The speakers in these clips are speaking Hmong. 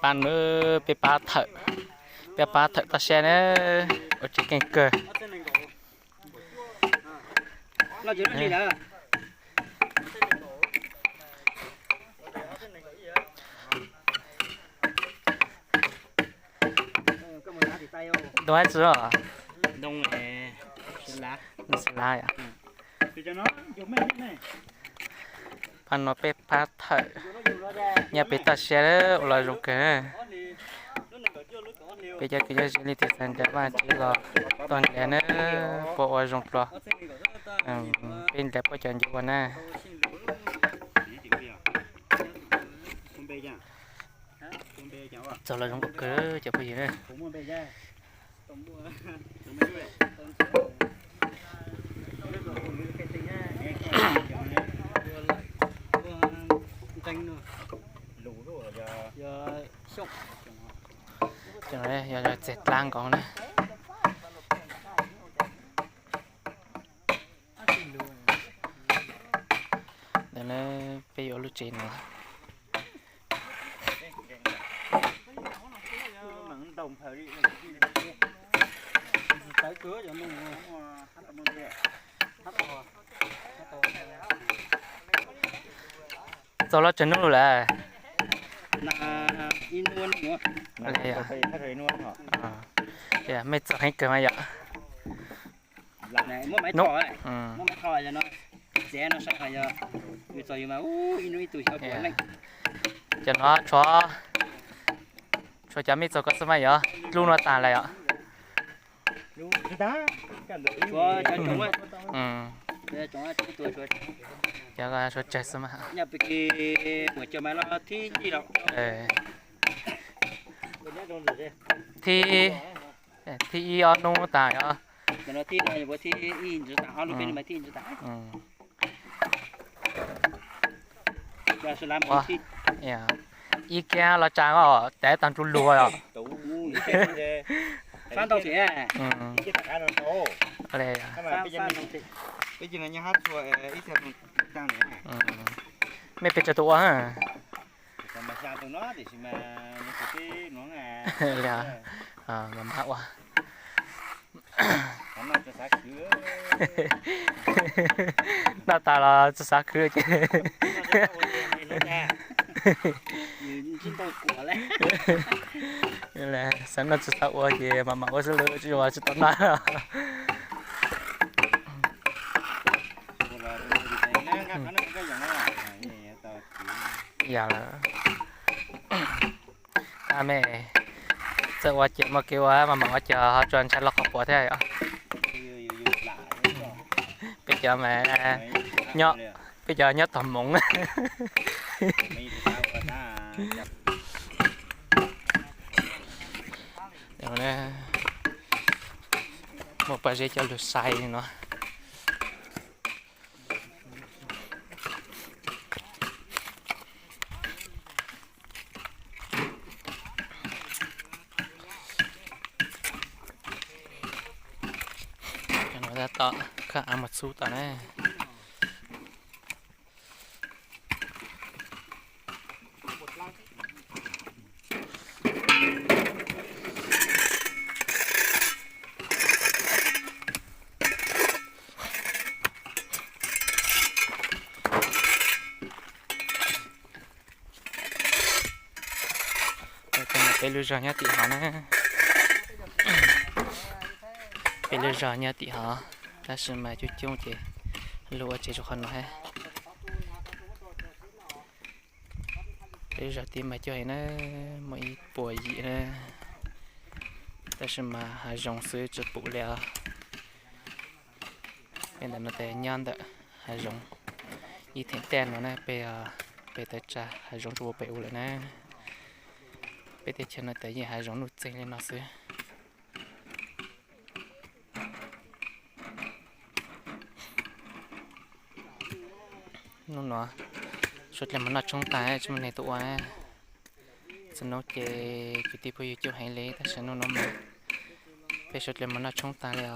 Pab no, peb pab thawm, peb pab thawm toj siab na, ua tsev keej kawg. Ntoo hab tsi os? Ntoo xwb lab yom. Pab no peb pab thawm nyob pem toj siab ua los zoo kawg na. Peb cov kwv nyob ze leej twg xav ncav vaj tsev los tuaj ncav na, puab ua zoo dlua. Peb ncav puab cov ncuav ua na. Txaus los zoo nkauj kawg cov phooj ywg na. Yog txiag dlab nkaus na. Ntawm no peb yuav ua lub tsev no. Txaus los tsawg hnub lawm? Mej txaus heev kawg mas yom. Cov no tshuav, tshuav cov mej txaus ko xwb mas yom, dlub no tas lawm yom. Cov tshuav tsawg xwb mas. Thib, thib ib ob hnub tas yom. Ib kiag los tsa os, tes tag ntsuj lug os. Mej pes tsawg tus ua? Mas ua noj tas los tsi xav khwv ces, xav noj tsi xav ua ces mam mam ua xwb, tsi ua tsi tau noj. Yog lawm. Tab mej txawj ua ces muaj kev ua, mas mam ua ces ho tsuas ntshai los qhov puav thiab os. Peb cov mas nyob, peb cov nyob tog moov. Muaj pob zeb coj lug sai no. Tab tom khaws av mus txhub tom na. Peb lub zog nyob tim hov na. Peb lub zog nyob tim hov, tab sis mas coob coob ces lug ua tsev rau qhov no thiab. Peb lub zog tid mas coob heev na, muaj ib puas yim na, tab sis mas hav zoov xwb tsis pum li os. Peb ntawm no tes nyob ntawm hav zoov, ib theem tej no na peb, peb tawm tsam hav zoov tsis pum pem ub lawm na. Peb teb chaws no tes yeej hav zoov nuj txeeg li no xwb. Hnub no suav dlawg mov noj tshoob tag tsis muaj neeg tuaj ua. Txhua hnub ces kwv tij phooj ywg coob heev li tab sis hnub no mas peb suav dlawg mov noj tshoob tag li os.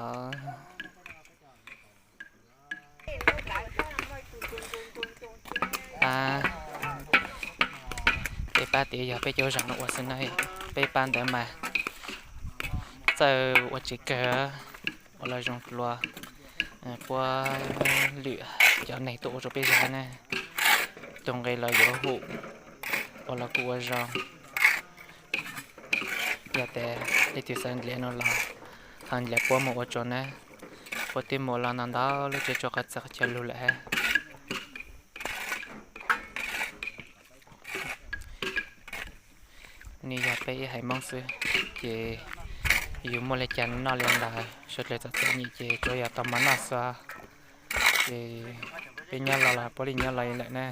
Peb pab tias yog peb cov zos no ua xwb na. Peb pab ntawd mas txawj ua tsev kawg, ua los zoo dua, puab lwm cov neeg tuaj ua rau peb zog na. Tus nqi los yuav hum, ua los kuj ua zoo. Yog tias leej twg xav nrhiav no los ho nrhiav puab mus ua rau na. Puab twb mus los ntau ntau lub tsev rau qhov txhia qhov chaw lug lawm hab. Nws yog peb ib haiv Moob xwb, ces yus muaj li cas noj li ntawd, suav dlawg txom txom nyem ces tsuav yog tau mov noj xwb. Ces peb nyob los los puav leej nyob los li lawm na.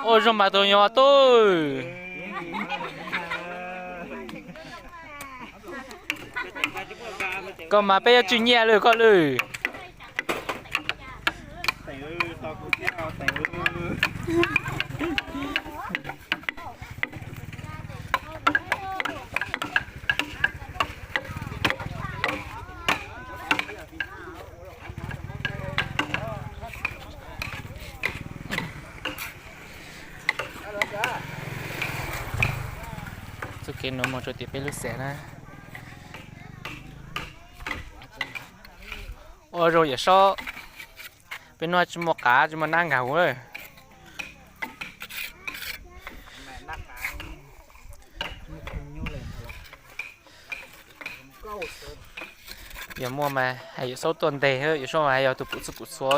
Ua zoo mas tus nyuam tub. Koj mas peb yuav tswj nyiaj lawm koj lawm. Txoj kev no mus rau tim peb lub xeev na. Ua zoo Yawm Saub, peb hnub tsis muaj qav tsis muaj nab nkag huv. Yog muaj mas hais Yawm Saub tuaj ntes, Yawm Saub mas hais yog tus pum txhua pum txhua.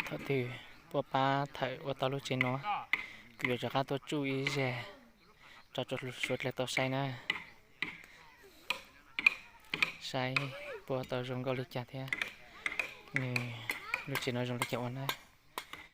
Thaum twg puab pab thawm ua tau lub tsev no, kuv yuav rov qab tuaj tsuj ib zag rau suav dlawg tau saib na. Saib puab tau zoo nkauj li cas thiab nws lub tsev no zoo li cas ua na.